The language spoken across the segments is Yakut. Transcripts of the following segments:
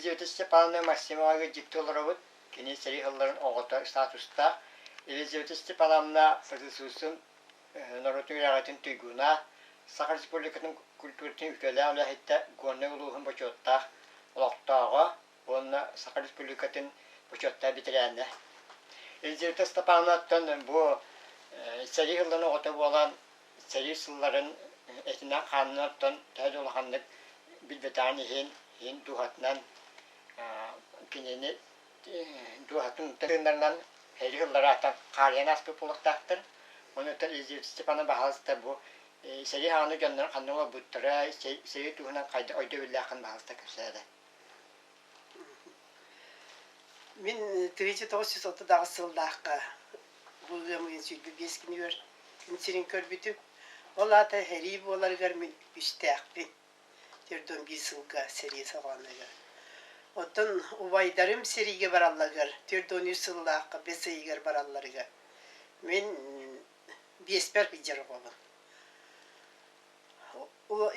Елизавета Степановна Максимоваҕа дьикти олоробут. Кини сэрии сылларын оҕото статустаах. Елизавета Степановна СССР норуотун үөрэҕин туйгуна, Саха Республикатын культуратын үтүөлээх үлэһитэ, Горнай улууһун бочуоттаах олохтооҕо уонна Саха Республикатын бочуоттаах бэтэрээнэ. Елизавета Степановнаттан бу сэрии сылларын оҕото буолан сэрии сылларын этинэн-хаанынан оттон төһө да улаханнык билбэтэҕин иһин, иһин дууһатынан кинини дууһатын тыыннарынан сэрии сыллара ааттан хаарыйан ааспыт буолуохтаахтар. Онуттан Елизавета Степановна баһаалыста бу сэрии саҕана дьоннорун ханна олорбуттара, сэрии туһунан хайдах өйдөбүллээххин баһаалыста кэпсээ Мин 1938 сыллаахха бу ыам ыйын 25 күнүгэр күн сирин көрбүтүм. Ол аата сэрии буоларыгар мин үстээхпин. 41 сылга сэрии саҕаланыгар. Оттон убайдарым сэриигэ баралларыгар 43 сыллаахха бэс ыйыгар баралларыгар мин биэспэр сылдьар оҕобун.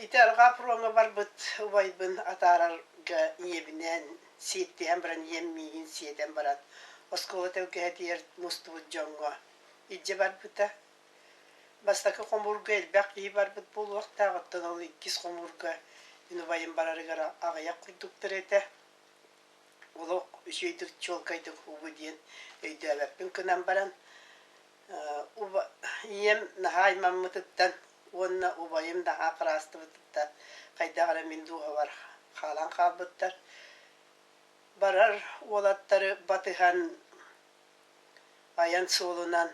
Ити арҕаа фроҥҥа барбыт убайбын атаарарга ийэбинээн сиэттиһэн баран ийэм миигин сиэтэн баран оскуола тэлгэһэтигэр мустубут дьоҥҥо илдьэ барбыта. Бастакы хомуурга элбэх киһи барбыт буолуохтаах, оттон ол иккис хомуурга мин убайым барарыгар аҕыйах курдуктар этэ. Олох үчүгэйдик чуолкайдык угу диэн өйдөөбөппүн гынан баран Ийэм наһаа аймаммытыттан уонна убайым наһаа хараастыбытыттан хайдах эрэ мин дууһабар хаалан хаалбыттар. Барар уолаттары батыһан айан суолунан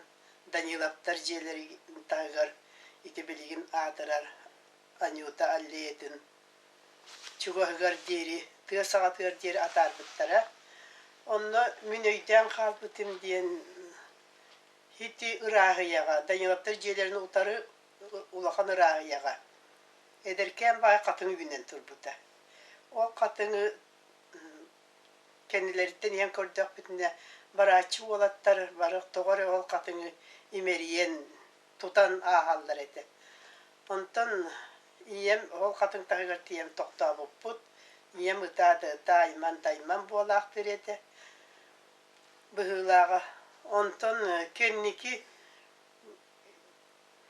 Даниловтар дьиэлэрин таһыгар ити билигин аатырар Анюта аллеятын чугаһыгар диэри, тыа саҕатыгар диэри атаарбыттара. Онно мин өйдөөн хаалбытым диэн Ити ырааһыйаҕа, Даниловтар дьиэлэрин утары улахан ырааһыйаҕа эдэркээн баай хатыҥ үүнэн турбута. Ол хатыҥы кэннилэриттэн иһэн көрдөхпүтүнэ, барааччы уолаттар бары тоҕо эрэ ол хатыҥы имэрийэн, тутан ааһаллар этэ. Онтон ийэм ол хатыҥ таһыгар тиийэн тохтообуппут. Ийэм ытаа да ытаа, айман-тайман буолаахтыыр этэ. Быһыылааҕа. Онтон кэнники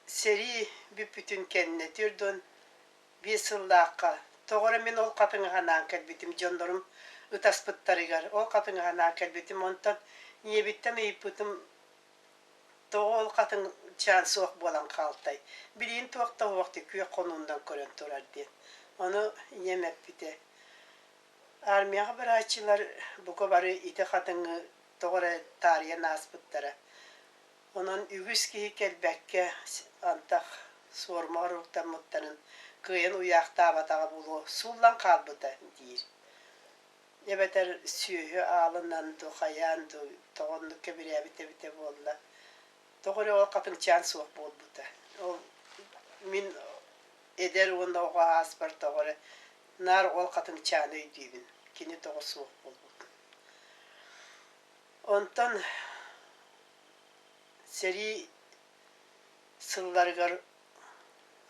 сэрии бүппүтүн кэннэ 45 сыллаахха тоҕо эрэ мин ол хатыҥы санаан кэлбитим дьоннорум ытаспыттарыгар ол хатыҥы санаан кэлбитим. Онтон ийэбиттэн ыйыппытым тоҕо ол хатыҥчаан суох буолан хаалтай, билигин туох да уһуох күөх хонуунан көрөн турар диэн. Ону ийэм эппитэ: Армияҕа барааччылар бука бары ити хатыҥы тоҕо эрэ таарыйан ааспыттара. Онон үгүс киһи кэлбэккэ антах суорума оруктаммыттарын кыайан уйаахтаабатаҕа буолуо, сууллан хаалбыта диир. Эбэтэр сүөһү аалынан дуу, хайаан дуу тоҕо оннук кэбирээбит эбитэ буолла. Тоҕо эрэ ол хатыҥчаан суох буолбута. Ол мин эдэр уонна оҕо ааспар тоҕо эрэ наар ол хатыҥчааны өйдүүбүн, кини тоҕо суох буолбутун. Онтон сэрии сылларыгар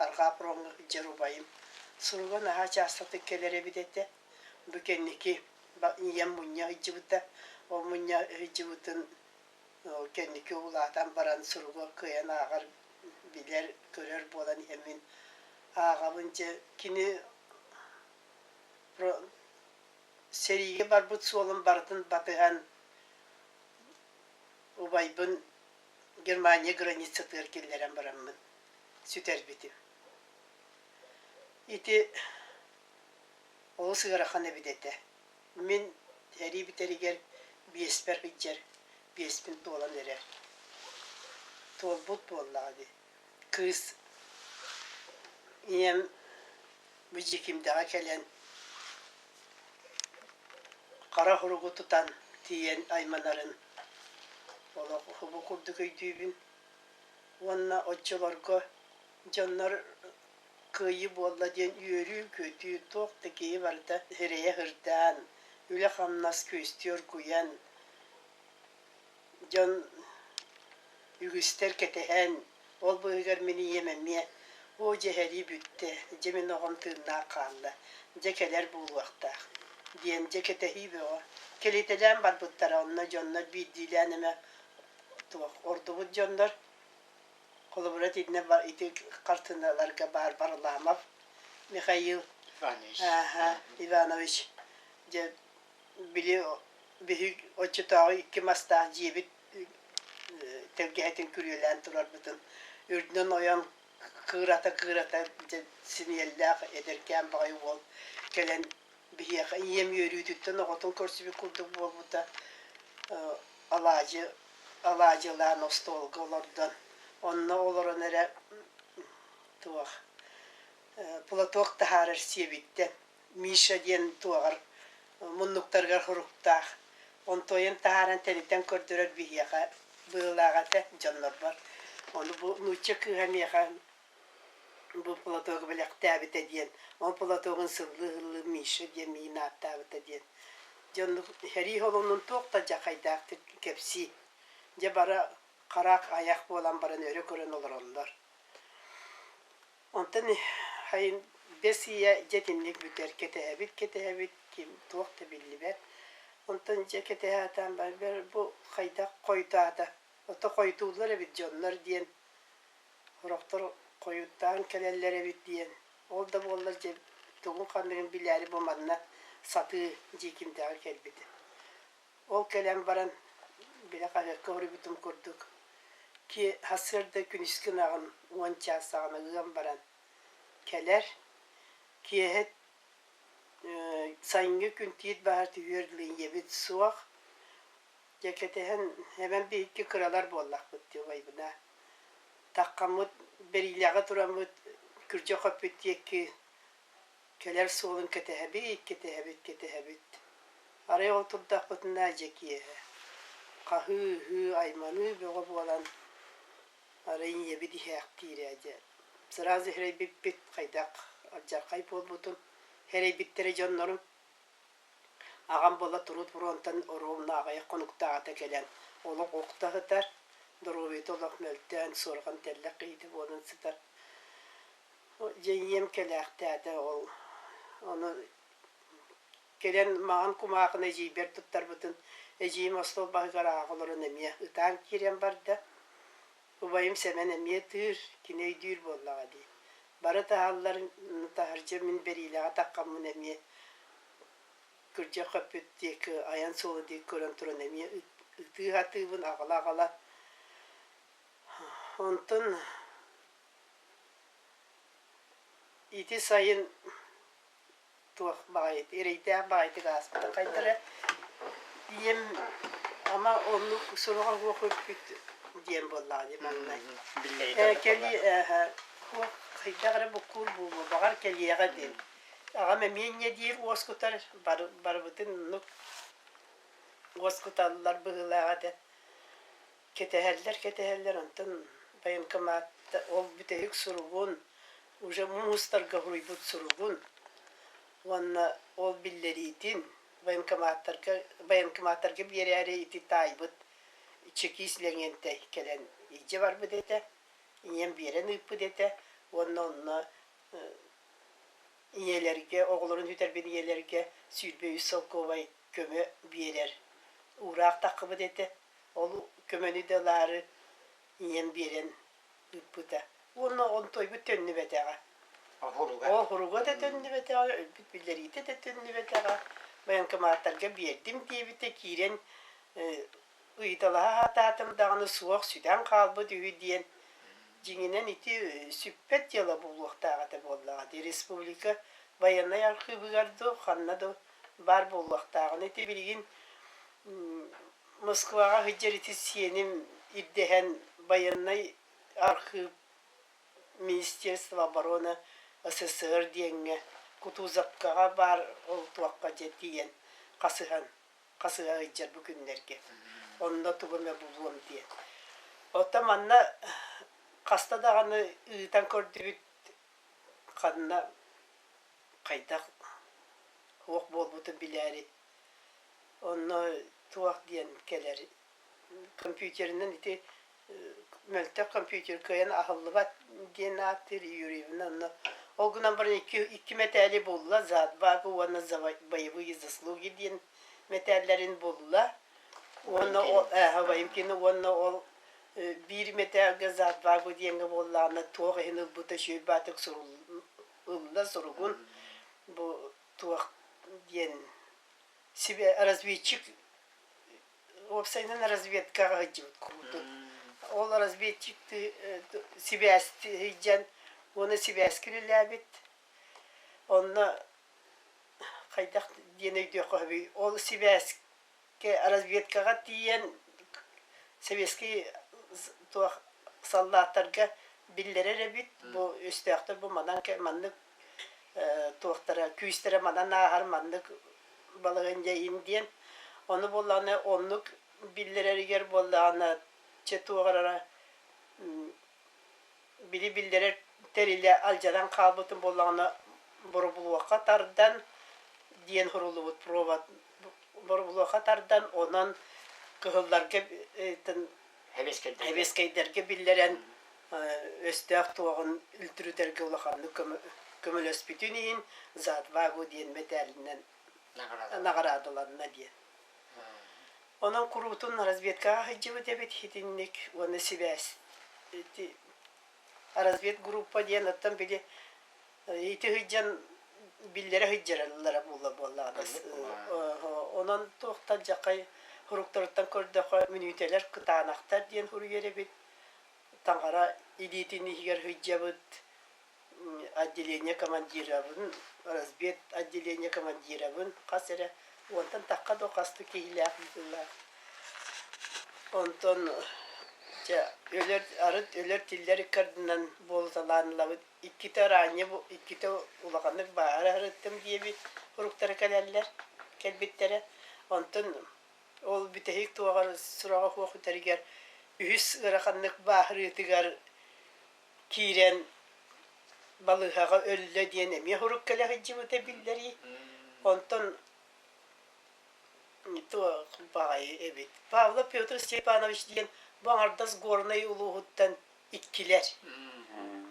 арҕаа фроҥҥа сылдьар убайым суруга наһаа чаастатык кэлэр эбит этэ. Бу кэнники ийэм мунньа сылдьыбыта. Ол мунньа сылдьыбытын кэнники улаатан баран суругу кыайан ааҕар, билэр, көрөр буолан иһэммин ааҕабын дьэ кини сэриигэ барбыт суолун барытын батыһан убайбын Германия границатыгар киллэрэн бараммын сүтэрбитим. Ити олус ыарахан эбит этэ. Мин сэрии бүтэригэр биэспэр сылдьар, биэспин туолан эрэр. Туолбут буоллаҕа дии. Кыыс ийэм бу Дьикимдэҕэ кэлэн хара суругу тутан тиийэн айманарын олох бу курдук өйдүүбүн. Уонна оччолорго дьоннор кыайыы буолла диэн үөрүү-көтүү туох да киһи барыта сирэйэ сырдаан, үлэ-хамнас күөстүү оргуйан, дьон үгүстэр кэтэһэн, ол быыһыгар мин ийэм эмиэ оо дьэ сэрии бүттэ, дьэ мин оҕом тыыннаах хаалла, дьэ кэлэр буолуохтаах. Диэн дьэ кэтэһии бөҕө. Кэлитэлээн барбыттара онно дьоннор биирдиилээн эмэ туох ордубут дьоннор холобура итиннэ ити хартыыналарга баар Варламов Михаил Иванович. Ааһа, Иванович дьэ били биһиги оччотооҕу икки мастаах дьиэбит тэлгэһэтин күрүөлээн турарбытын үрдүнэн ойон кыырата-кыырата дьэ синиэллээх эдэркээн баҕайы уол кэлэн биһиэхэ ийэм үөрүүтүттэн оҕотун көрсүбүт курдук буолбута алаадьы алаадьылаан остуолга олордон онно олорон эрэ туох платок таһаарар сиэбиттэн Миша диэн туоҕар муннуктарыгар суруктаах онтуойун таһааран тэнитэн көрдөрөр биһиэхэ быылаах этэ дьоннорбор ону бу нуучча кыыһа миэхэ бу платогу бэлэхтээбитэ диэн ол платогун сыллыы-сыллыы Миша диэн миин ааттаабыта диэн дьоннук сэрии холонун туох да дьахайдаахтык кэпсии дьэ бары харах айах буолан баран өрө көрөн олороллор Онтон хайын бэс ыйа дьэ итинник бүтэр, кэтэһэбит, кэтэһэбит, ким туох да биллибэт. Онтон дьэ кэтэһэ сатаан барбар бу хайдах хойутаата, ото хойутууллар эбит дьоннор диэн, сорохтор хойутаан кэлэллэр эбит диэн. Ол да буоллар дьэ тугун-ханныгын билээри бу манна сатыы Дьиикимдэҕэ кэлбитим. Ол кэлэн баран, били хаһыакка уруйбутум курдук, сарсыарда күнүскү ынаҕын 10 чаас саҕана ыан баран кэлэр, киэһэ сайыҥҥы күн тиит баһа түһүөр дылы ийэбит суох. Дьэ кэтэһэн эбэм биһикки кыралар буоллахпыт дии убайбына. Таххаммыт бэриилэҕэ тураммыт күрдьэх өппүт диэки Кэлэр суолун кэтэһэбит, кэтэһэбит, кэтэһэбит. Арай ол турдахпытына дьэ киэһэ хаһыы-ыһыы, айманыы бөҕө буолан арай ийэбит иһээхтиирэ дьэ сразу сэрэйбиппит хайдах алдьархай буолбутун сэрэйбиттэрэ дьоннорум. Аҕам буола турут фронтан оруобуна аҕыйах хонуктааҕыта кэлэн олох охто сытар, доруобуйата олох мөлтөөн, суорҕан-тэллэх киһитэ буолан сытар. Дьэ ийэм кэлээхтээтэ ол ону кэлэн маҥан кумаахыны эдьиийбэр туттарбытын эдьиийим остуол баһыгар ааҕа олорон эмиэ ытаан киирэн барда. Убайым Сэмэн эмиэ ытыыр, кини өйдүүр буоллаҕа дии. Бары таһаллар, таһырдьа мин бэриилэҕэ таххаммын эмиэ күрдьэх көппүт диэки айан суолу диэки көрөн туран эмиэ ытыы сатыыбын аҕала-аҕала. Онтон Ити сайын туох баҕайы эрэйдээх баҕайытык ааспыта хайдара ийэм ама оннук сураҕа суох өлбүт диэн буоллаҕа дии маҥнай. Кэлии туох хайдах эрэ буккуур буолуо баҕар кэлиэҕэ диэн. Аҕам эмиэ инньэ диир уоскутар барыбытын оннук уоскуталлар быһыылаах этэ. Кэтэһэллэр-кэтэһэллэр, онтон военкомат ол бүтэһик суругун, уже муустарга суруйбут суругун уонна ол биллэриитин военкоматтарга военкоматтарга биэрээри ити таайбыт чекист Лэҥиэнтэй кэлэн илдьэ барбыт этэ, ийэм биэрэн ыыппыт этэ уонна онно ийэлэргэ, оҕолорун сүтэрбит ийэлэргэ 23 солкуобай көмө биэрэр уураах таххыбыт этэ. Ол көмөнү да ылаары ийэм биэрэн ыыппыта. Уонна онтуойбут төннүбэтэҕэ. Оһуруга. Оһуруга да төннүбэтэҕэ, өлбүт биллэриитэ да төннүбэтэҕэ. Военкоматтарга биэрдим диэбитэ, киирэн ыйыталаһа сатаатым даҕаны суох сүтэн хаалбыт үһү диэн. Дьиҥинэн ити сүппэт дьыала буолуохтаах этэ буоллаҕа дии. Республика военнай архыыбыгар дуу, ханна дуу баар буолуохтааҕын. Ити билигин Москваҕа сылдьар ити сиэним ирдэһэн байыаннай архыып Министерство обороны СССР диэҥҥэ Кутузовкаҕа баар ол туохха дьэ тиийэн хасыһан хасыһа сылдьар бу күннэргэ. Онно тугу эмэ булуом диэн. Оттон манна хаста даҕаны ыытан көрдүбүт ханна хайдах туох буолбутун билээри Онно туох диэн кэлэр компьютерынан ити мөлтөх компьютер кыайан аһыллыбат диэн ааттыыр Юрьевна онно. Ол гынан баран икки мэтээли булла, за отвагу уонна за боевые заслуги диэн мэтээллэрин булла. Уонна ол Ваимкины уонна ол биир мэтээлгэ за отвагу диэҥҥэ буоллаҕына туох иһин ылбыта үчүгэй баатык ылла суругун бу туох диэн разведчик уопсайынан разведкаҕа сылдьыбыт курдук. Ол разведчик сибээс сылдьан уонна сибээскэ үлэлээбит. Онно хайдах диэн өйдүөххэ сөбүй? Ол сибээскэ разведкаҕа тиийэн сэбиэскэй туох саллааттарга биллэрэр эбит. Бу өстөөхтөр бу манан маннык туохтара күүстэрэ манан ааһар маннык балаһыанньа иһин диэн. Ону буоллаҕына оннук биллэрэригэр буоллаҕына чэ туох эрэ били биллэрэр тэрилэ алдьанан хаалбытын буоллаҕына боробулуоха тардан диэн суруллубут провод боробулуоха тардан онон кыһылларга эбиэскэйдэргэ биллэрэн өстөөх туоҕун үлтүрүтэргэ улаханнык көмөлөспүтүн иһин «За отвагу» диэн мэтээлинэн наҕараадаланна диэн. Онон куруутун разведкаҕа сылдьыбыт эбит итинник уонна сибээс ити разведгруппа диэн оттон били ити сылдьан биллэрэ сылдьараллара буолла буоллаҕына онон туохтан дьахай суруктарыттан көрдөххө мүнүүтэлэр кытаанахтар диэн суруйар эбит таҥара илиитин иһигэр сылдьабыт отделение командирабын развед отделение командирабын хас эрэ уонтан тахха да хастыы киһилээх быһыылаах онтон дьэ өлөр арыт өлөр тиллэр ыккардынан буолуталаан ылабыт иккитэ араанньа иккитэ улаханнык бааһыра сырыттым диэбит суруктара кэлэллэр кэлбиттэрэ онтон ол бүтэһик туоҕар сураҕа суох үтэригэр үһүс ыараханнык бааһырыытыгар киирэн балыыһаҕа өллө диэн эмиэ сурук кэлэ сылдьыбыта биллэрий. Онтон туох баҕайы эбит. Павлов Петр Степанович диэн бу аҥардас Горнай улууһуттан иккилэр.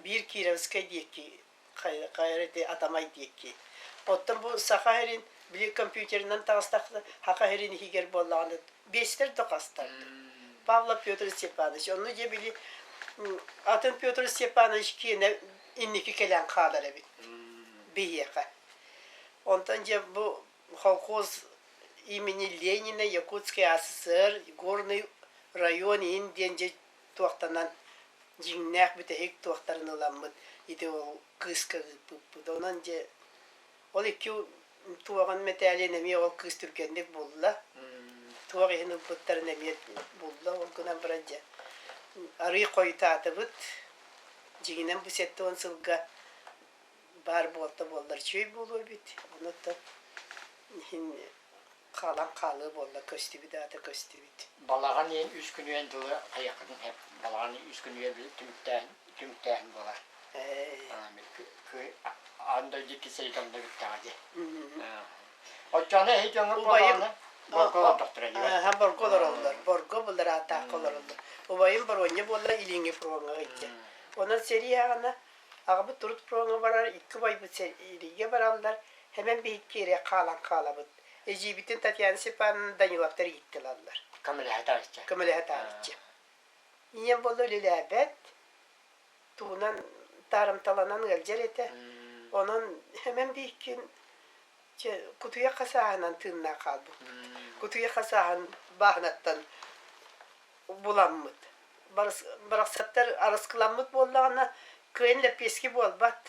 Биир Кировскай диэки хайа ити Атамай диэки. Оттон бу Саха сирин били компьютерынан таҕыстахха Саха сирин иһигэр буоллаҕына биэстэр да хастар. Павлов Петр Степанович. Онно дьэ били атын Петр Степанович киэнэ инники кэлэн хаалар эбит биһиэхэ. Онтон дьэ бу колхоз имени Ленина Якутский АССР Горный район иһин диэн дьэ туохтанан дьиҥнээх бүтэһик туохтарын ыламмыт ити ол кыыска ыыппыппыт. Онон дьэ ол икки туоҕун мэтээлин эмиэ ол кыыс түргэнник булла. Туох иһин ылбыттарын эмиэ булла. Ол гынан баран дьэ арыый хойутаатыбыт. Дьиҥинэн бу 70 сылга баар буолта буоллар үчүгэй буолуо эбит. Онуттан иһин хаалан хаалыы буолла көстүбүт аата көстүбүт. Балаҕан ыйын үс күнүгэр дылы хайыаххытын сөп. Балаҕан ыйын үс күнүгэр түмүктээһин, түмүктээһин буолар. Аан дойду икки сэриитэ онно бүттэҕэ дии. Оччоҕуна эһи дьоҥҥо Убайым борго олордохторо дии. Борго олороллор. Борго былараатаахха олороллор. Убайым Боруонньа буолла илиҥҥи фроҥҥа ыйдьа. Онон сэрии аҕана аҕабыт урут фроҥҥа барар, икки убайбыт сэриигэ бараллар. Хэмэн биһикки эрэ хаалан хаалабыт. Эдьиийбитин Татьяна Степановна Даниловтар ииттэ ылаллар. Көмөлөһө таарычча. Көмөлөһө таарычча. Ийэм буолла үлэлээбэт, тугунан таарымталанан ыалдьар этэ. Онон хэмэн биһиккин чэ, кутуйах хасааһынан тыыннаах хаалбыппыт. Кутуйах хасааһын бааһынаттан буламмыт. Барахсаттар арыскыламмыт буоллаҕына, кыайан лэппиэски буолбат.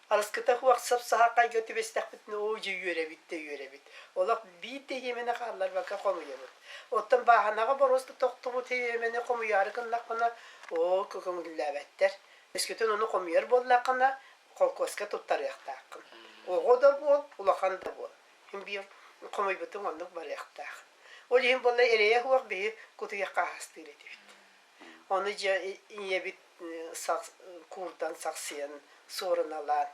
Арыскыта суох сап-саһархайга түбэстэхпитинэ, оо дьэ үөрэбит да үөрэбит. Олох биир да иэмэни хаалларбакка хомуйабыт. Оттон бааһынаҕа боруоста тохтубут иэмэни хомуйаары гыннаххына, оо көҥүллээбэттэр. Өскөтүн ону хомуйар буоллаххына, холкуоска туттарыахтааххын. Оҕо да буол, улахан да буол. Мин биир хомуйбутум оннук барыахтаах. Ол иһин буолла эрэйэ суох биһи кутуйахха аһастыыр этибит. Ону дьэ ийэбит куурдан сахсыйан суоруналаан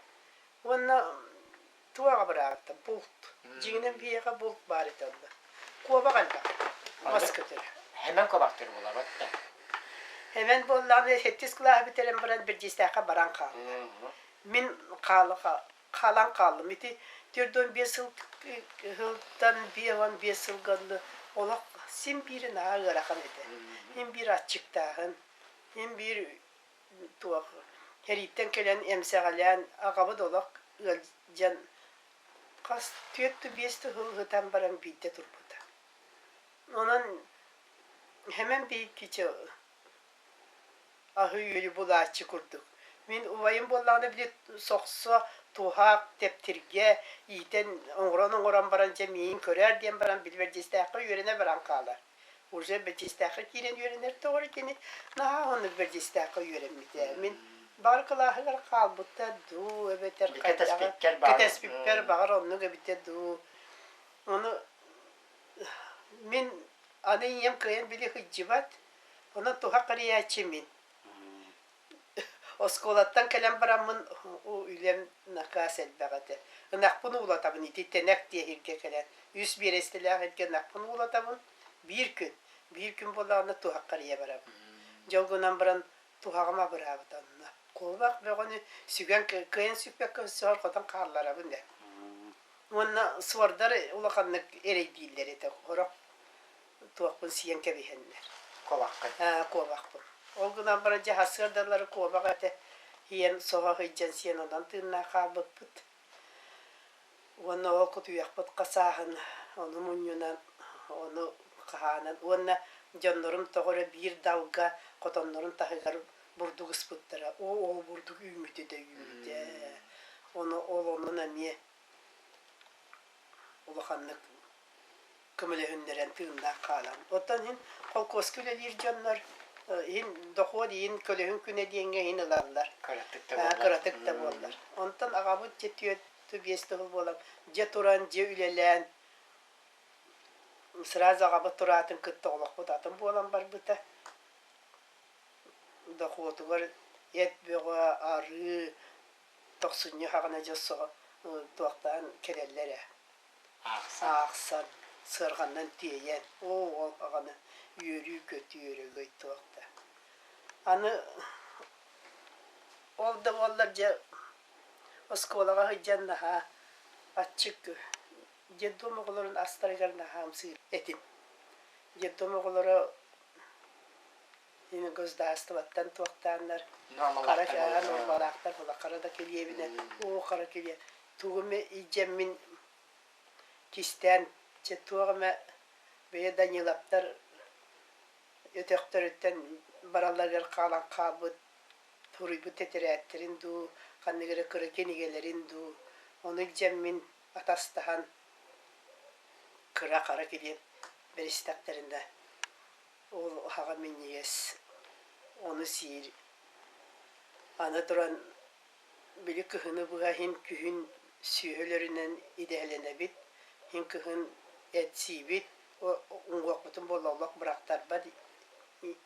уонна туоҕа быраабыта булт. Дьиҥинэн биһиэхэ булт баар этэ онно. Куобах элбэх мас көтөрө. Хэмэн куобахтыыр буолабыт да. Хэмэн буоллаҕына сэттис кылааһы бүтэрэн баран Бэрдьиэстээххэ баран хаалла. Мин хаалан хааллым. Ити 45 сыл сылтан 55 сылга дылы олох син биир наһаа ыарахан этэ. Син биир аччыктааһын, син биир туох сэрииттэн кэлэн эмсэҕэлээн аҕабыт олох ыалдьан хас түөрт биэс сыл ыһытан баран биирдэ турбута. Онон Хэмэн биһиккичэ аһы-үөлү булааччы курдук. Мин убайым буоллаҕына били сохсо, туһах, тэптиргэ иитэн оҥорон-оҥорон баран дьэ миигин көрөөр диэн баран били Бэрдьиэстээххэ үөрэнэ баран хаалар. Уже Бэрдьиэстээххэ киирэн үөрэнэр тоҕо эрэ кини наһаа оннук Бэрдьиэстээххэ үөрэммитэ. Мин баҕар кылааһыгар хаалбыта дуу эбэтэр хайдаҕа кэтэспиппэр баҕар оннук эбитэ дуу. Ону Мин аны ийэм кыайан били сылдьыбат, онон туһах кэрийээччи мин. Оскуолаттан кэлэн бараммын үлэм накаас элбэх этэ. Ынахпын уулатабын ити тэнэк диэһиргэ кэлэн үс биэрэстэлээх эргэ ынахпын уулатабын биир күн. Биир күн буоллаҕына туһах харыйа барабын. Дьол гынан баран туһаҕым абыраабыта онно. Куобах бөҕөнү сүгэн кыайан сүкпэккэ өссө хотон хаалларабын ээ. Уонна суордар улаханнык эрэйдииллэр этэ, сорох туохпун сиэн кэбиһэннэр. Куобаххын. Ээ, куобахпын. Ол гынан баран дьэ сарсыардалары куобах этэ сиэн соһо сылдьан сиэн онон тыыннаах хаалбыппыт. Уонна ол кутуйахпыт хасааһын ону мунньунан, ону хаһаанан уонна дьоннорум тоҕо эрэ биир далга хотоннорун таһыгар бурдук ыспыттара. Оо, ол бурдук үүммүтэ да үүммүтэ. Ону ол онон эмиэ улаханнык көмөлөһүннэрэн тыыннаах хаалан. Оттон иһин холкуоска үлэлиир дьоннор иһин дохуот иһин көлөһүн күнэ диэҥҥэ иһин ылаллар. Кыратык да буоллар. Кыратык да буоллар. Онтон аҕабыт дьэ түөрт биэс тыһыл буолан дьэ туран, дьэ үлэлээн сразу аҕабыт тураатын кытта олохпут атын буолан барбыта. Дохуотугар эт бөҕө, арыы, тохсунньу хаҕына дьэ туохтаан кэлэллэр ээ. Аахсан, сыарҕаннан тиэйэн, оо ол хаҕана үөрүү-көтүү өрөгөй туох да. Аны ол да буоллар дьэ оскуолаҕа сылдьан наһаа аччык детдом оҕолорун астарыгар наһаа ымсыыр этим. Детдом оҕолоро государствоттан туохтааннар хара нуормалаахтар була хара да килиэбинэ уу хара килиэп тугу эмэ илдьэммин кистээн чэ туох эмэ бэйэ Даниловтар өтөхтөрүттэн баралларыгар хаалан хаалбыт суруйбут тэтэрээттэрин дуу ханнык эрэ кыра кинигэлэрин дуу ону илдьэммин атастаһан кыра хара килиэп бэристэхтэринэ Ол аһаҕа минньигэс, ону сиир. Аны туран, били кыһыны быһа иһин күһүн сүөһүлэринэн идэһэлэнэбит, иһин кыһын эт сиибит, уҥуохпутун буолла олох бырахтарбат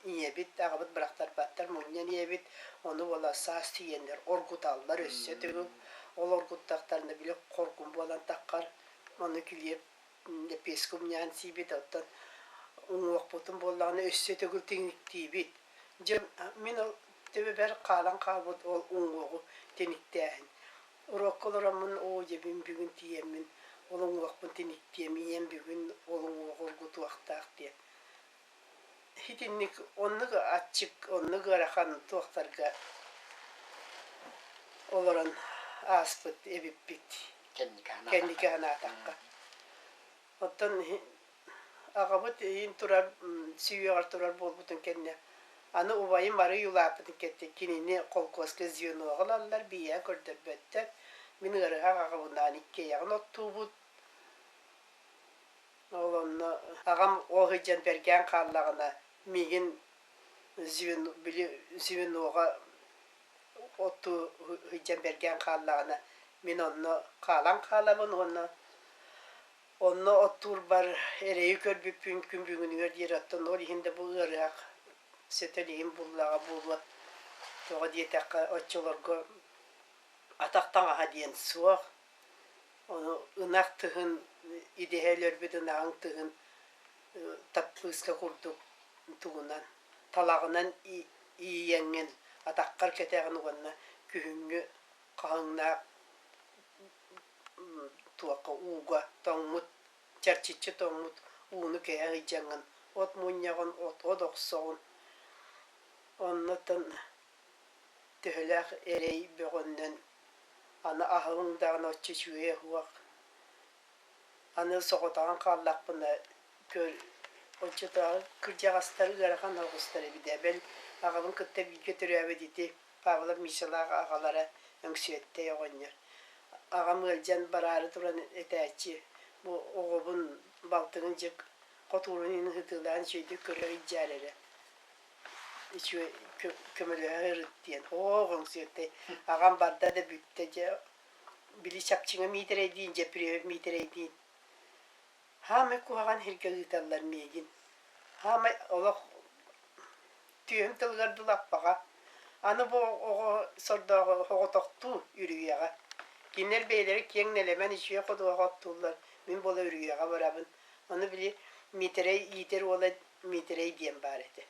ийэбит, аҕабыт бырахтарбаттар, мунньан ийэбит, ону буола саас тиийэннэр оргуталлар өссө төгүл. Ол оргуттахтарына били хоргун буолан таххар, ону килиэп лэппиэскэ умньаан сиибит, оттон уҥуохпутун буоллаҕына өссө төгүл тиниктиибит. Дьэ, мин ол төбөбөр хаалан хаалбыт ол уҥуоҕу тиниктээһин. Уруокка олороммун, оо, дьэбин бүгүн тиийэммин ол уҥуохпун тиниктиэм, ийэм бүгүн ол уҥуоҕу оргутуохтаах диэн. Итинник оннук аччык, оннук ыарахан туохтарга олорон ааспыт эбиппит. Кэнники санаатахха. Оттон аҕабыт иһин турар сүһүөҕэр турар буолбутун кэннэ аны убайым арыый улааппытын кэннэ кинини холкуоска звеноҕа ылаллар, биһиэхэ көрдөрбөттөр. Мин ыарыһах аҕабынаан иккиэйэҕин оттуубут. Ол онно аҕам ол сылдьан бэргээн хааллаҕына миигин звено били звеноҕа оттуу сылдьан бэргээн хааллаҕына мин онно хаалан хаалабын уонна онно оттуурбар эрэйи көрбүппүн күн бүгүнүгэр диэри оттон ол иһин да бу ыарыһах сөтөл иһин буллаҕа буолуо тоҕо диэтэххэ оччолорго атах таҥаһа диэн суох Ону ынах тыһын идэһэ өлөрбүт ынаҕыҥ тыһын таппыыска курдук тугунан талаҕынан иийэҥҥин атаххар кэтэҕин уонна күһүҥҥү Хаһыҥнаах туохха ууга тоҥмут, чэрчиччи тоҥмут ууну кэһэ сылдьаҥҥын от мунньаҕын, от от охсоҕун. Оннуттан төһөлөөх эрэй бөҕөннөн аны аһылыҥ даҕаны оччо үчүгэйэ суох. Аны соҕотоҕун хааллахпына көр оччотооҕу кырдьаҕастар ыарахан оҕустар эбит ээ. Бэл аҕабын кытта бииргэ төрөөбүт ити Павлов Мишалаах аҕалара Өҥсүөттэй оҕонньор. Аҕам ыалдьан бараары туран этээччи, бу оҕобун балтыгын дьэ хотуурун иһин ыһытыылаан үчүгэйдик көрө илдьээр эрэ, үчүгэй көмөлөһө ырыт диэн. Оо, Өҥсүөттэй, аҕам барда да бүттэ дьэ, били Чапчыҥа Миитэрэйдиин, Дьэппириэп Миитэрэйдиин Хаамай куһаҕан сиргэ ыыталлар миигин. Хаамай олох түөһүм тылыгар дылы аппаҕа. Аны бу оҕо сордооҕу соҕотохтуу үрүйэҕэ. Кинилэр бэйэлэрэ киэҥ нэлэмэн үчүгэй ходуһаҕа оттууллар, мин буола үрүйэҕэ барабын. Ону били Миитэрэй иитэр уола Миитэрэй диэн баар этэ.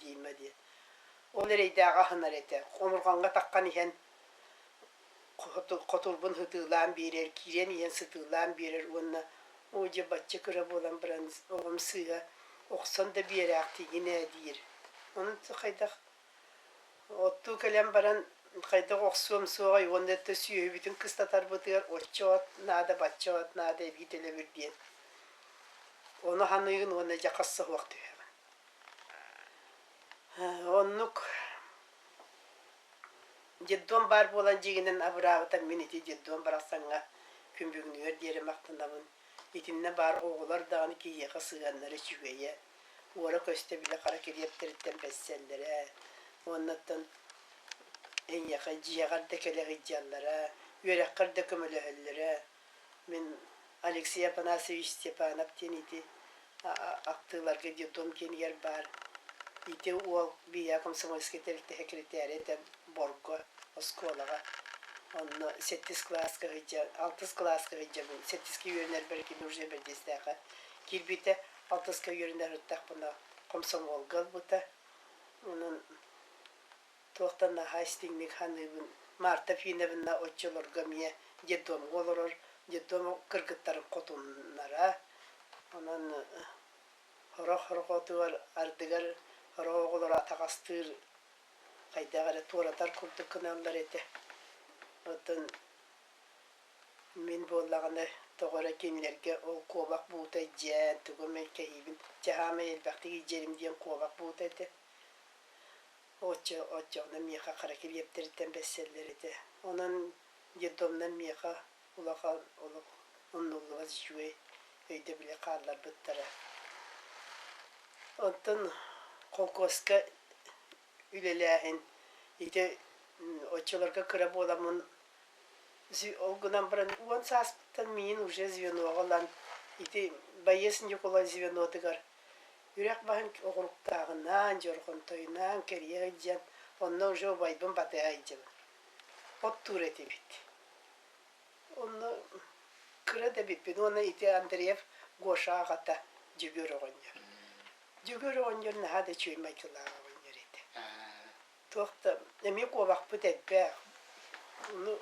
Дима диэн. Ол эрэйдээҕи аһынар этэ. Хомурҕаҥҥа таххан иһэн хотурбун сытыылаан биэрэр, киирэн иһэн сытыылаан биэрэр уонна оо дьэ бачча кыра буолан баран оҕом сыыһа охсон да биэрээхтиигин ээ диир. Онон хайдах оттуу кэлэн баран хайдах охсуом суоҕай уонна да сүөһүбүтүн кыстатарбытыгар оччо от наада, бачча от наада эбии төлөбүр диэн. Ону ханыыгын уонна дьэ хас соһуох түһэҕин. Оннук Детдом баар буолан дьиҥинэн абыраабыта мин ити детдом барахсаҥҥа күн бүгүнүгэр диэри махтанабын. Итиннэ баар оҕолор даҕаны киһиэхэ сыһыаннара үчүгэйэ, уора-көстө били хара килиэптэриттэн бэссэллэрэ уоннаттан эйиэхэ дьиэҕэр да кэлэ сылдьаллара, үөрэххэр да көмөлөһөллөрө. Мин Алексей Афанасьевич Степанов диэн ити ахтыыларга детдом киинигэр баар ити уол биһиэхэ комсомольскай тэрилтэ сэкирэтээрэ этэ Борго оскуолаҕа. Онно сэттис кылааска сылдьан, алтыс кылааска сылдьабын. Сэттискэ үөрэнэрбэр кини уже бэрдиэстээххэ киирбитэ. Алтыска үөрэнэр ырыттахпына комсомолга ылбыта. Онон Туохтан наһаа истиҥник саныыбын. Марта Финовна оччолорго эмиэ детдомҥа олорор, детдом кыргыттарын хотуннара. Онон сорох сорҕотугар ардыгар сорох оҕолору атаҕастыыр, хайдах эрэ туоратар курдук гыналлар этэ. Оттон мин буоллаҕына тоҕо эрэ кинилэргэ ол куобах буута илдьээн, тугу эмэ кэһиибин, чаһаамай элбэхтик илдьэрим диэн куобах буута этэ. Оччо оччоҕуна миэхэ хара килиэптэриттэн бэссэллэр этэ. Онон детдомнар миэхэ улахан олох умнуллубат үчүгэй өйдөбүлү хаалларбыттара. Оттон холкуоска үлэлээһин ити оччолорго кыра буоламмын ол гынан баран 10 сааспыттан миигин уже звеноҕа ылан ити байыас Ньукулай звенотыгар Үрэх баһын оҕуруктааҕынаан, дьорҕонтойунаан кэрийэ сылдьан, онно уже убайбын батыһа сылдьабын. Оттуур этибит. Онно кыра да эбиппин уонна ити Андреев Гоша аҕата Дьөгүөр оҕонньор. Дьөгүөр оҕонньор наһаа да үчүгэй майгылаах оҕонньор этэ. Туох да эмиэ куобахпыт элбэх. Ону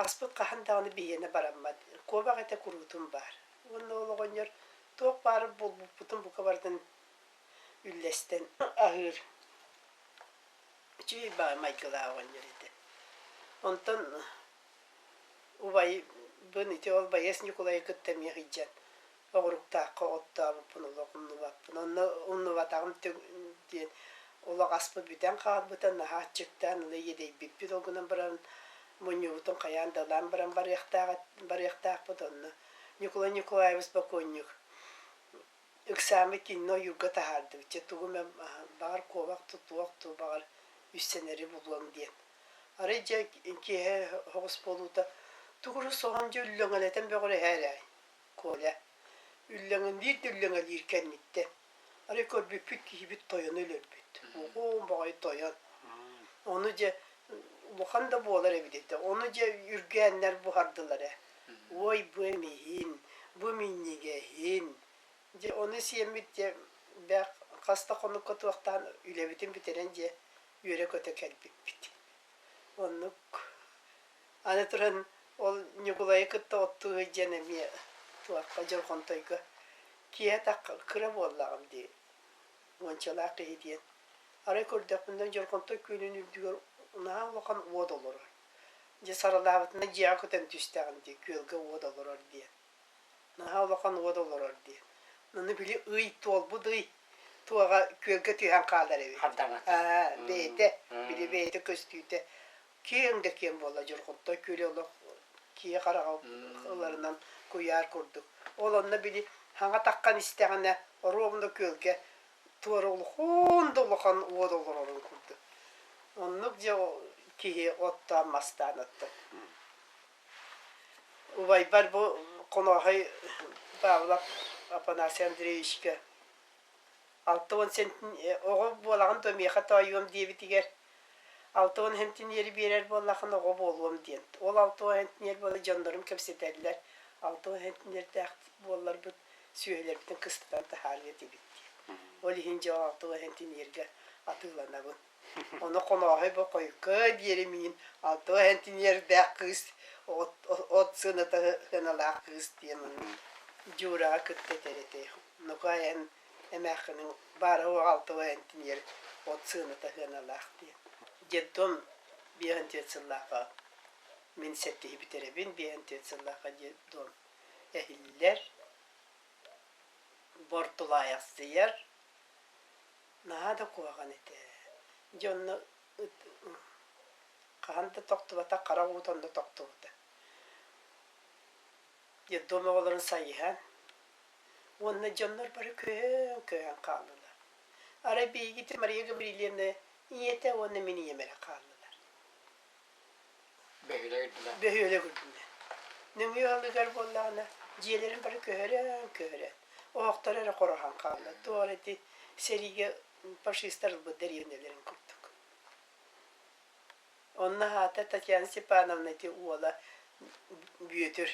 Аспыт хаһан даҕаны биһиэнэ бараммат, куобах этэ куруутун баар. Уонна ол оҕонньор туох баары булбуппутун бука барытын үллэстэн аһыыр үчүгэй баҕайы майгылаах оҕонньор этэ. Онтон убайбын ити ол байыас Ньукулайы кытта эмиэ сылдьан Оҕуруктаахха оттообуппун олох умнубаппын. Онно умнубатаҕым диэн олох аспыт бүтэн хаалбыта, наһаа аччыктаан ыла иэдэйбиппит. Ол гынан баран мунньубутун хайаан да ылан баран барыахтаах барыахтаахпыт онно. Ньукулай Николаевич бокуонньук ыксааммыт кинини ойуурга таһаардыбыт. Чэ тугу эмэ баҕар куобах тутуох дуу, баҕар үссэнэри булуом диэн. Арай дьэ киэһэ оҕус буолуута тугу соһон дьэ үллэҥэлэтэн бөҕөрөһөөрөй Коля үллэҥэлиир да үллэҥэлиир кэнниттэн арай көрбүппүт киһибит тойону өлөрбүт. Уһуун баҕайы тойон. Ону дьэ улахан да буолар эбит этэ. Ону дьэ үргээннэр буһардылар ээ. Ой, бу эмиһин, бу минньигэһин. Дьэ ону сиэммит дьэ бэх хас да хонукка туохтаан үлэбитин бүтэрэн дьэ үөрэ-көтө кэлбиппит. Оннук. Аны туран ол Ньукулайы кытта оттуу сылдьан эмиэ туохха Дьорҕонтойго киэһэ тахха кыра буоллаҕым дии уончалаах киһи диэн. Арай көрдөхпүнэ Дьорҕонтой күөлүн үрдүгэр наһаа улахан уот олорор. Дьэ саралаабытынан дьиэҕэ көтөн түстэҕим дии күөлгэ уот олорор диэн. Наһаа улахан уот олорор диэн. Аны били ый туолбут ый туоҕа күөлгэ түһэн хаалар эбит. Хардаҥата. Аа, бэйэтэ, били бэйэтэ көстүүтэ киэҥ да киэҥ буолла Дьурҕунтай күөлэ олох киһи хараҕа ыларынан куйаар курдук. Ол онно били хаҥа таххан истэҕинэ оруобуна күөлгэ туора улахан да улахан уот олорорун курдук. Оннук дьэ киһи оттоон мастаан оттон. Убайбар бу Хонооһой Павлов Афанасий Андреевичка 60 сентин оҕо буолаҕын дуо миэхэ тоойуом диэбитигэр 60 сентиниэри биэрэр буоллаххына оҕо буолуом диэн. Ол 60 сентиниэр буола дьоннорум кэпсэтэллэр. 60 сентиниэрдээх буолларбыт сүөһүлэрбитин кыстатан таһаарыа этибит диэн. Ол иһин дьэ 60 сентиниэргэ атыыланабын. Ону Хонооһой бокойко диэри миин 60 сентиниэрдээх кыыс от, от сыаната сыаналаах кыыс диэн Дьуураҕа кытта этэр этэ. Нукаай эн эмээххиниҥ баара-суоҕа 60 сентиниэр от сыаната сыаналаах диэн. Детдом 54 сыллаахха мин сэттиһи бүтэрэбин, 54 сыллаахха детдом эһиллэр, бортулаайахсыйар, Наһаа да куһаҕан этэ. Дьэ онно ыт хаһан да тохтубатах хара уута онно тохтубута. Детдом оҕолорун сайыһан уонна дьоннор бары көһөн-көһөн хааллылар. Арай биһигити Мария Гаврильевна ийэтэ уонна мин ийэм эрэ хааллылар. Бөһүөлэк үрдүнэн. Бөһүөлэк үрдүнэн. Нөҥүө ыалыгар буоллаҕына дьиэлэрин бары көһөрөн-көһөрөн, оһохторо эрэ хороһон хаалла. Туох эрэ ити сэриигэ фашистар ылбыт дэриэбинэлэрин курдук. Онно аата Татьяна Степановна ити уола Бүөтүр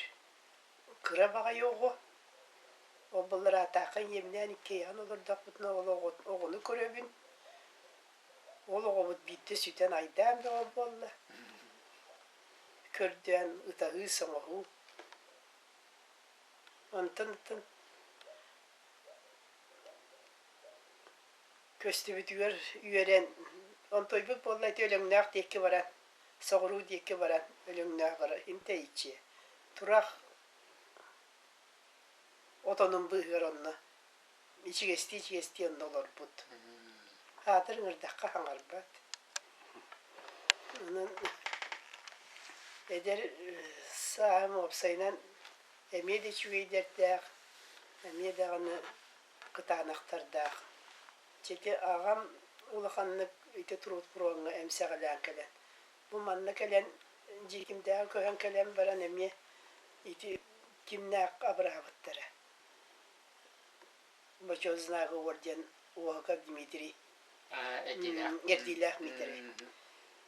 кыра баҕайы оҕо. Ол былыраатаахха ийэбинээн иккиэйэҕин олордохпутуна ол оҕону көрөбүн. Ол оҕобут биирдэ сүтэн айдаан бөҕө буолла. Көрдөөн ытаһыы-соҥоһуу. Онтон оттон көстүбүтүгэр үөрэн, онтуойбут буолла ити Өлөҥнөөх диэки баран, соҕуруу диэки баран Өлөҥнөөх барар интэйиччи. Турах отонун быыһыгар онно ичигэстии-ичигэстии онно олорбут. Аатыр ыҥырдахха хаҥарбат. Онон эдэр сааһым уопсайынан эмиэ да үчүгэйдэрдээх, эмиэ даҕаны кытаанахтардаах. Ити аҕам улаханнык ити труд-фроҥҥа эмсэҕэлээн кэлэн, бу манна кэлэн Дьиикимдэҕэ көһөн кэлэн баран эмиэ ити кимнээх абыраабыттара. Бочуот знага орден Уоһуков Дмитрий Эрдиилээх Дмитрий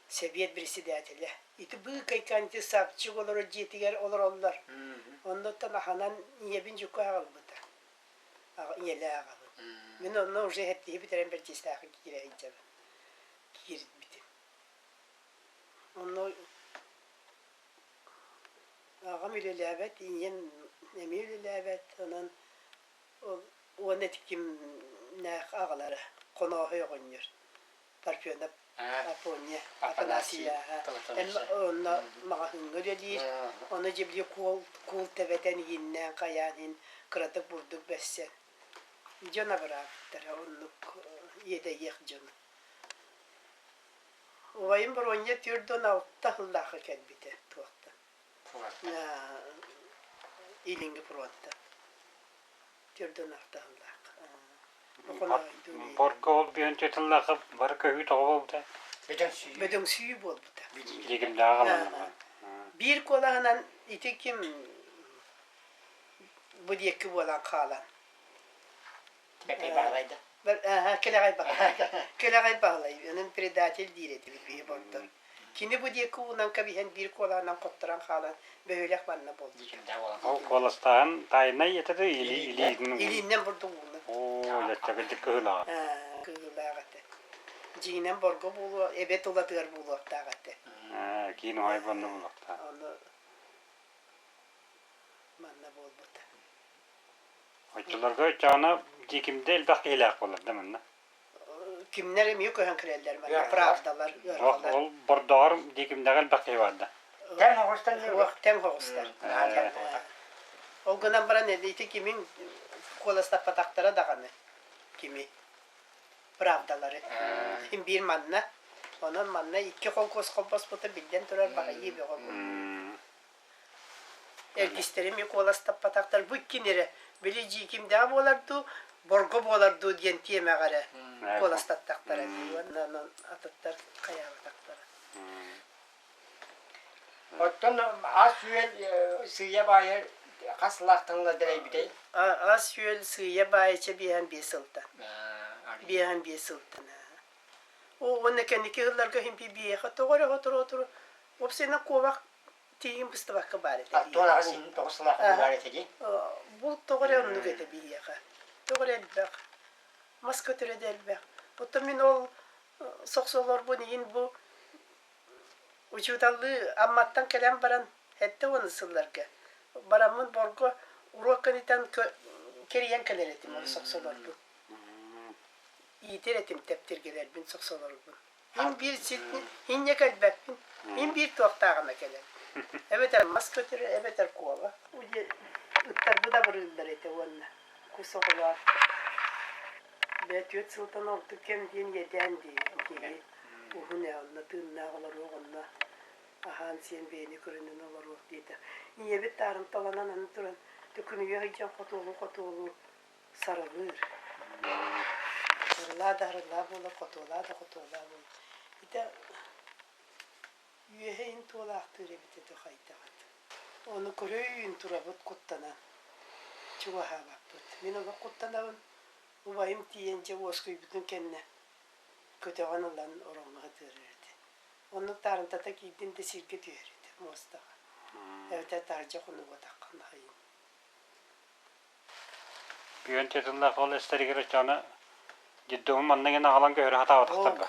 Сэбиэт председателэ. Ити быыкайканти Савчик олорор дьиэтигэр олороллор. Оннуттан аһанан ийэбин дьукка аҕалбыта. Ийэлээх аҕабын. Мин онно уже хэттиһи бүтэрэн бэрдьиэстээххэ киирэ сылдьабын. Киирбитим. Онно Аҕам үлэлээбэт, ийэм эмиэ үлэлээбэт, онон ол уонна ити кимнээх аҕалара Хонооһой оҕонньор Парфенов Афоня Афанасия онно маҕаһыыҥҥа үлэлиир, ону дьэ били куул куул тэбэтэн ииннээн хайаан иһин кыратык бурдук бэссэн дьон абыраабыттара оннук иэдэйиэх дьону. Убайым Боруонньа 46 сыллаахха кэлбитэ туохтан Илиҥҥи фронтан 46 сыллаахха. Борго ол бүөн тыллаахха бары көһүү тоҕо буолбута? Бөдөҥсүйүү буолбута. Дьигимдээҕи аҕаланна. Биир куолаһынан ити ким бу диэки буолан хаалан Бэкэй Баһылай да? Кэлэҕэй Баһылай. Кэлэҕэй Баһылай. Онон предатель диир этибит биһи бордор. Кини бу диэки уунан кэбиһэн биир куолаһынан хотторон хаалан бөһүөлэк манна буолбут. Ол куоластааһын тайнай этэ да или илиитин Илииннэн бурдук уунан. Оо, дьаччагырдык кыһыылаах. Кыһыылаах этэ. Дьиҥинэн борго буолуо, эбэ тулатыгар буолуохтаах этэ. Киин уһайба онно булуохтаах. Ону манна буолбута. Оччолорго оччоҕуна Дьиикимдэ элбэх киһилээх буолар да манна. Кимнэр эмиэ көһөн кирэллэр манна, правдалар, ыарҕалар. Ол Бордоҕор Дьиикимдэҕэ элбэх киһи барда. Тэҥ оҕустан Тэҥ оҕустар. Ол гынан баран ити кимин куоластаппатахтара даҕаны кими правдалары. Син биир манна. Онон манна икки холкуос холбоспута биллэн турар баҕайыы бөҕө буолла. Эргистэрим куоластаппатахтар бу иккин эрэ били дьиикимдэҕэ буолар дуу, борго буолар дуу диэн тиэмэҕэ эрэ куоластаттахтара дии уонна онон атыттар хайаабатахтара. Оттон ас-үөл сыыйа-баайа хас сылаахтан ыла дэлэйбитэй? Ас-үөл сыыйа-баайа 55 сылтан. 55 сылтан. Уонна кэнники сылларга иһин биһиэхэ тоҕо эрэ сотору-сотору уопсайынан куобах тииһин быстыбакка баар этэ. Аттуон аҕыс тоҕус сылаахтан баар этэ дии. Булт тоҕо эрэ оннук этэ биһиэхэ. Тоҕо эрэ элбэх. Мас көтөрө да элбэх. Оттон мин ол сохсолорбун иһин бу Учууталлыы Амматтан кэлэн баран, 70 сылларга бараммын Борго уруок кэнниттэн кэрийэн кэлэр этим ол сохсолорбун. Иитэр этим тэптиргэлэрбин, сохсолорбун. Мин биир инньэ кэлбэппин, мин биир туохтааҕына кэлэбин. Эбэтэр мас көтөрө, эбэтэр куоба. Ыттарбыт абырыыллар этэ уонна кус оҕолоор Бээ түөрт сылтан ордук кэм диэн иэдээн дии киһи уһун ээ онно тыыннаах олоруох онно аһаан-сиэн бэйэни көрүнэн олоруох диэтэ. Ийэбит таарымталанан аны туран төкүнүйэ сылдьан хотуолуу-хотуолуу сарылыыр. Сарылаа да сарылаа буолар, хотуолаа да хотуолаа буолар. Ити үөһэ иһин туолаахтыыр эбит этэ хайдаҕыт. Ону көрөйүүн турабыт куттанан чугаһаабаппыт. Мин олох куттанабын. Убайым тиийэн дьэ уоскуйбутун кэннэ көтөҕөн ылан ороҥҥо сытыарар этэ. Оннук таарымтата киирдим да сиргэ түһэр этэ муостаҕа. Эбэтэр таһырдьа хонугатаххына хайын. Бүгүн тытыллах ол эстэригэр оччоҕуна детдому манна гына аҕалан көһөрө сатаабатахтар ба?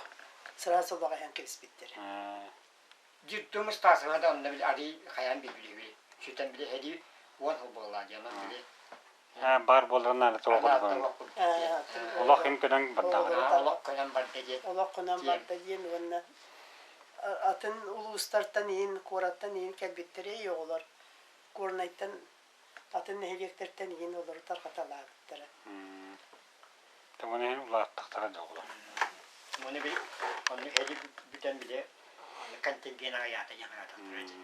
Сразу баҕайан кэбиспиттэрэ. Детдом ыстаасыга да онно били арый хайаан билбили сүтэн били һэди уон сыл буолла диэн били Баар буоларын наада туох курдук. Олох им көнөн бардаҕа. Олох көнөн барда диэн. Олох көнөн барда диэн уонна атын улуустартан иһин, куораттан иһин кэлбиттэрэ оҕолор Горнайтан атын нэһилиэктэртэн иһин олору тарҕаталаабыттара. Тоҕо иһин улааттахтара да оҕолор. Ону били онну һэди бүтэн били контингент аҕыйаата диэн аатахтара дии.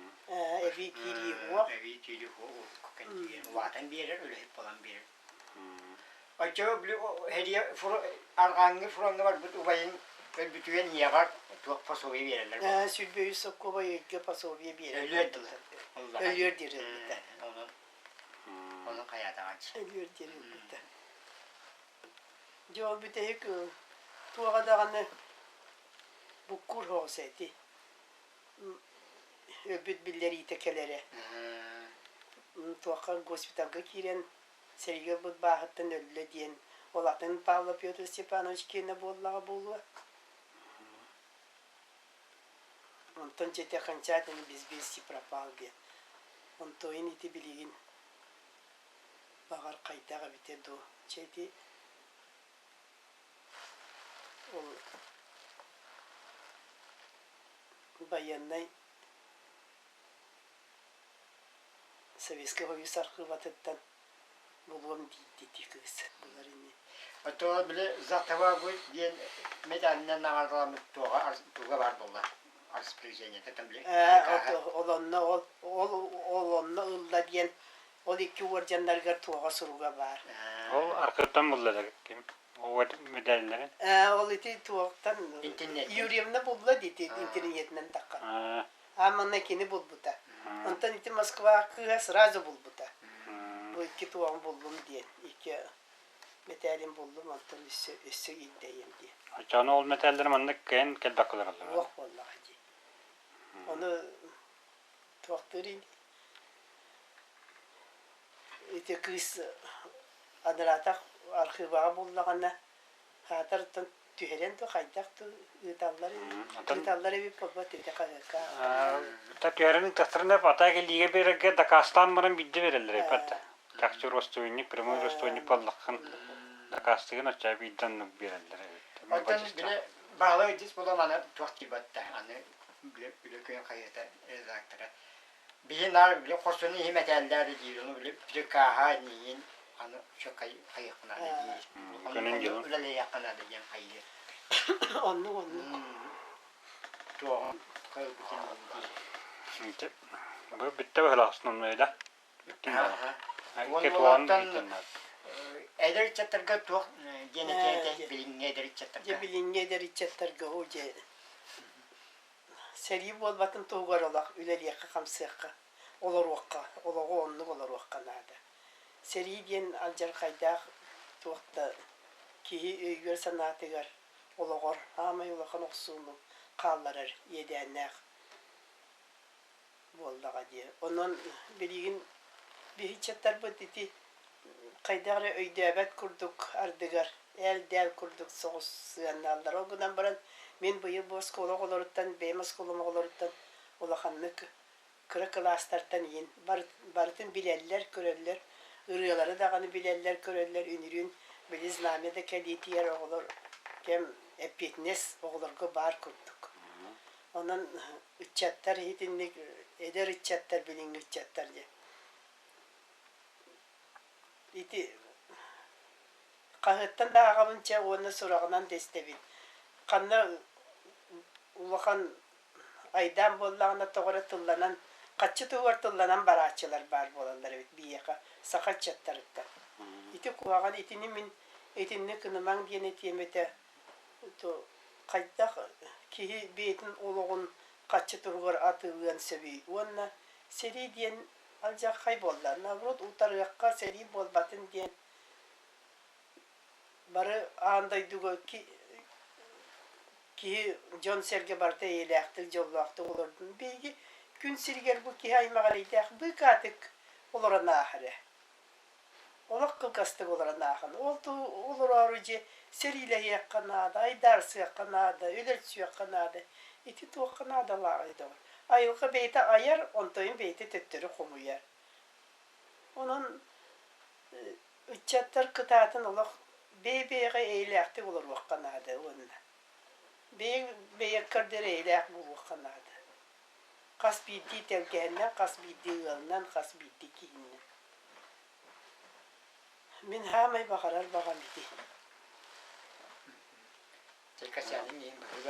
Эбии киирии уох. Эбии киирии уох контингент улаатан биэрэр, үлэһит буолан биэрэр. Оччоҕо били һэдиэ арҕааҥҥы фроҥҥа барбыт убайыҥ өлбүтүгэр ийэҕэр туох пособие биэрэллэр 23 соккуобай ыйга пособие биэрэр. Өлүөр дылы. Өлүөр диэри ылбыта. Онон онон хайаатаҕач. Өлүөр диэри ылбыта. Дьэ ол бүтэһик туоҕа даҕаны буккуур соҕус эти. Өлбүт биллэриитэ кэлэрэ. Туохха госпиталга киирэн сэриигэ ылбыт бааһыттан өллө диэн ол атын Павлов Петр Степанович киэнэ буоллаҕа буолуо. Онтон дьиэтэ окончательно без вести пропал диэн. Онтуойун ити билигин баҕар хайдах эбитэ дуу. Чэ ити ол байыаннай Советскай Союз архыыбатыттан булуом диир ити кыыс булар ини. Оттон били за отвагу диэн медалынан наҕараадаламмыт туоҕа туга баар буолла распоряжениета там били Ол онно ол ол ол онно ылла диэн ол икки уордьаннарыгар туоҕа суруга баар. Ол архыыптан булла да ким? Ол медалларын? Ол ити туохтан Интернет. Юрьевна булла дии интернетинэн таххан. А манна кини булбута. Онтон ити Москва кыыһа сразу булбута. Бу икки туоҕун буллум диэн. Икки мэтээлин буллум, онтон өссө, өссө ирдэйиэм диэн. Оччоҕуна ол мэтээллэр маннык кыайан кэлбэккэ олороллор. Уох буоллаҕа дии. Ону туохтуур ини. Ити кыыс анараатах архыыбаҕа буллаҕына, хаатар оттон. Түһэрэн да хайдах да ыыталлар ыыталлар эбит буолбат ити хаһыакка. Та түһэрэн ыытастарына ата кэлиигэ биэрэргэ дакаастаан баран биирдэ биэрэллэр эбит. Чахчы родственник, прямой родственник буоллаххын дакаастыгын оччо биирдэ оннук биэрэллэр эбит. Оттон били баһылай дьис буолан аны туох тиийбэттэ аны били били күн хайыта редактора Биһи наар били хорсуну иһи мэтээллээр диир, ону били прикаһа ниин аны чө хайыахха наада диир. Күнүн дьылын. Үлэлэйиэххэ наада диэн хайыыр. Оннук оннук. Туоҕун кылбытын диир. Бу бүттэ быһылаах основной да. Уонна эдэр ыччаттарга туох диэн этиэ билиҥҥи эдэр ыччаттарга? Дьэ билиҥҥи эдэр ыччаттарга оо дьэ Сэрии буолбатын туһугар олох үлэлиэххэ-хамсыахха, олоруохха, олоҕу оннук олоруохха наада. Сэрии диэн алдьархайдаах туох да киһи өйүгэр-санаатыгар, олоҕор аамай улахан охсууну хаалларар иэдээннээх буоллаҕа дии. Онон билигин биһи ыччаттарбыт ити хайдах эрэ өйдөөбөт курдук ардыгар ээл-дээл курдук соҕус сыһыаннааллар. Ол гынан баран мин быйыл бу оскуола оҕолоруттан, бэйэм оскуолам оҕолоруттан улаханнык кыра кылаастартан иһин барытын билэллэр, көрөллөр, ырыалары даҕаны билэллэр, көрөллөр, үнүрүүн били знамя да кэлиитигэр оҕолор кэм эппиэтинэс оҕолорго баар курдук. Онон ыччаттар итинник эдэр ыччаттар билиҥҥи ыччаттар диэн ити хаһыаттан да ааҕабын чэ уонна сураҕынан да истэбин ханна улахан айдаан буоллаҕына тоҕо эрэ тылланан хаччы туһугар тылланан барааччылар баар буолаллар эбит биһиэхэ саха ыччаттарыттан ити куһаҕан итини мин итинник гынымаҥ диэн этиэм этэ хайдах киһи бэйэтин олоҕун хаччы туһугар атыылыан сөбүй уонна сэрии диэн алдьархай буолла наоборот утарыахха сэрии буолбатын диэн бары аан дойдуга киһи дьон-сэргэ барыта эйэлээхтик дьоллоохтук олордун биһиги күн сиригэр бу киһи аймаҕа эрэйдээх быыкаатык олорон ааһар ээ Олох кылгастык олорон ааһан, ол олороору дьэ сэриилэһиэххэ наада, айдаарсыахха наада, өлөрсүөххэ наада. Ити туохха наадалааҕый доҕор? Айылҕа бэйэтэ айар, онтойун бэйэтэ төттөрү хомуйар. Онон ыччаттар кытаатын олох бэйэ-бэйэҕэ эйэлээхтик олоруохха наада уонна бэйэ бэйэккэр эйэлээх буолуохха наада. Хас биирдии тэлгэһэннэн, хас биирдии ыалынан, хас биирдии киһиннэн. Мин хаамай баҕарар баҕам ити. Чэ, кэсээниҥ иһин быһыыга.